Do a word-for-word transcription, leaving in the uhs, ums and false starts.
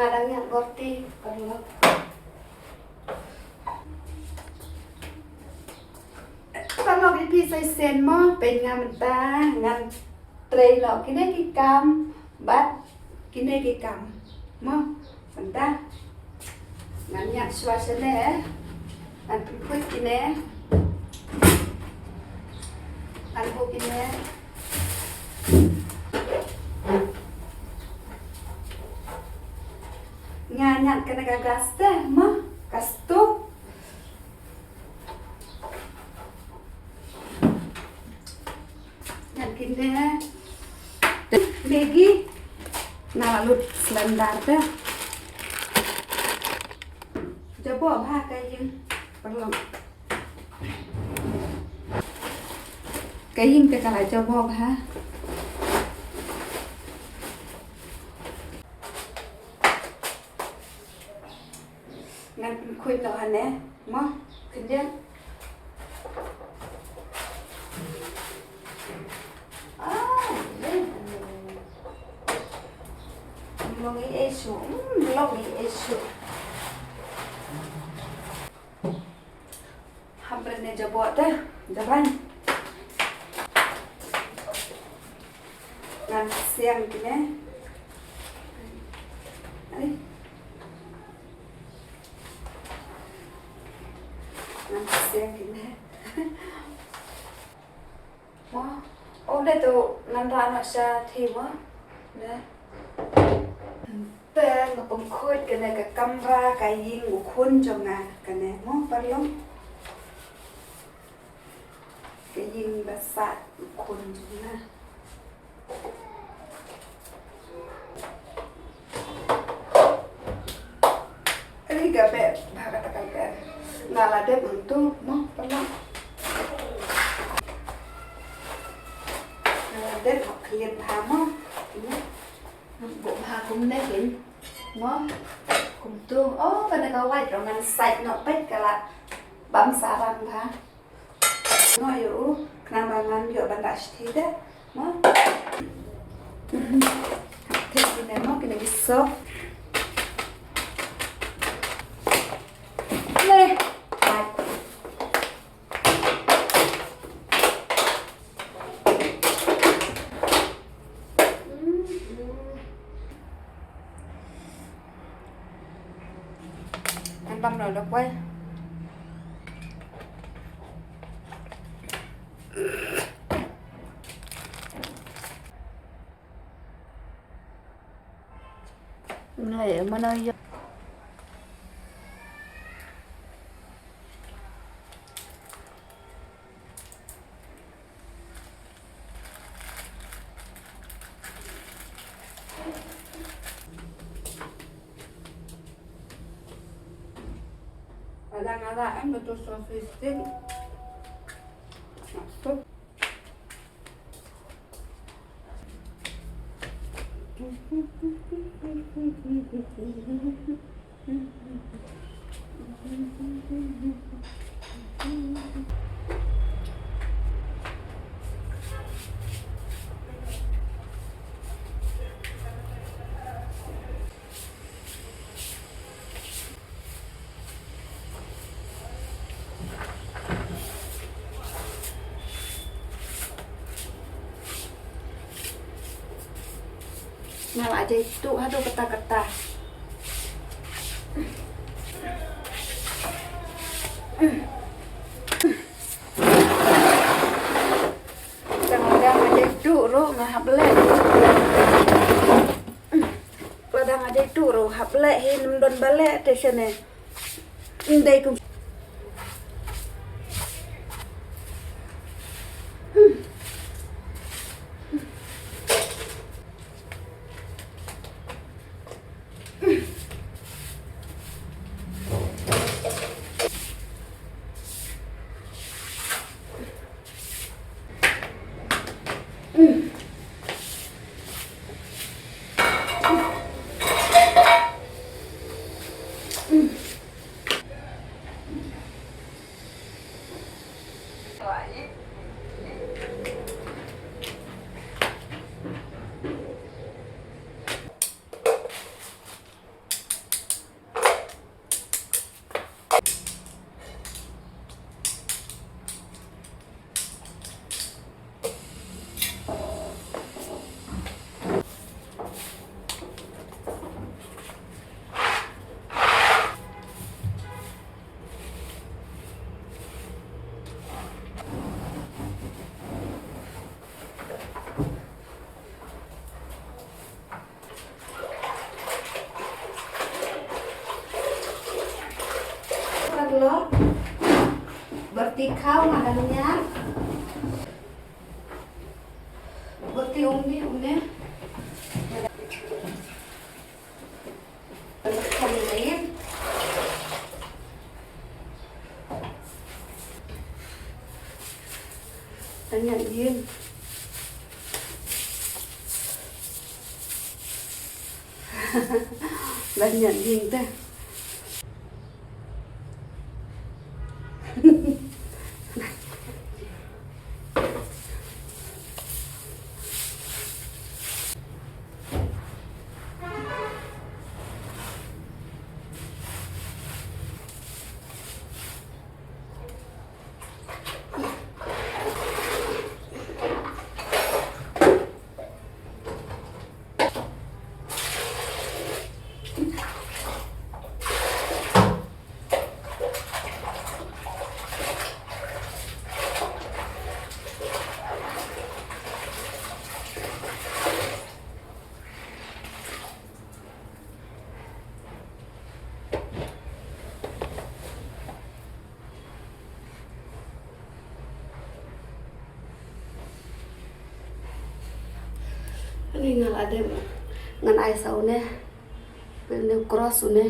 Nga dang ïa borti paralok. Paralok, ïa phi sa shisien mo, peit nga mynta ngan trei noh kine ki kam bad kine ki kam mo. Mynta ngan ïa shuwa shane, ngan pynkhuid kine, ngan buh kine. Nga ñiad kane ka gas te mo, ka stove. Ñiad kine Maggi. Nga la lut cylinder te. Jaboh bha ka ïing paralok. Ka ïing te ka la jaboh bha. Ngan pynkhuid noh hangne mo, khyndiat. Ah, ym long ei ei shuh, ym long ei ei shuh. Hap bret ne jaboh te, jaban. Ngan siang kine. Ai. Ngan siang kine. Mo, oh, dei to ngan rah noh sha thim mo. Dei. Te nga pynkhuid kane ka kamra, ka ïing u khun jong nga kane mo, paralok. Ka ïing ba sah u khun jong nga. Ri ka beh bha kata ka beh. Nga la dep hangtu mo, paralok. Nga la dep hok khlieh bha mo. Mo. Buh bha kumne hin. Mo. Kumtu. Oh, kane ka wait ruh ngan sait noh peit ka la bam sarang bha. Noh ïa u, khnang ba ngan ïoh ban rah shithi te. Mo. Thik kine mo, kine ki soft. Le. Bye. Ngan bam noh da kwai. Ngai, mana ya. Ada ngala em betul sosis tin. Masuk. Nga la jai tuh haduh kata kata. Dang dang nga jai tuh ruh nga hap leh. Lada nga dei tu ruh hap leh hi, ym don ba leh te shane. Ym dei kum. Kau nga dang nyat. Boti um ni um ni. Kau ni lain. Dang nyat ïing. Dang nyat ïing te. Ani nga la dep ngan ai sa une. Pynne cross une.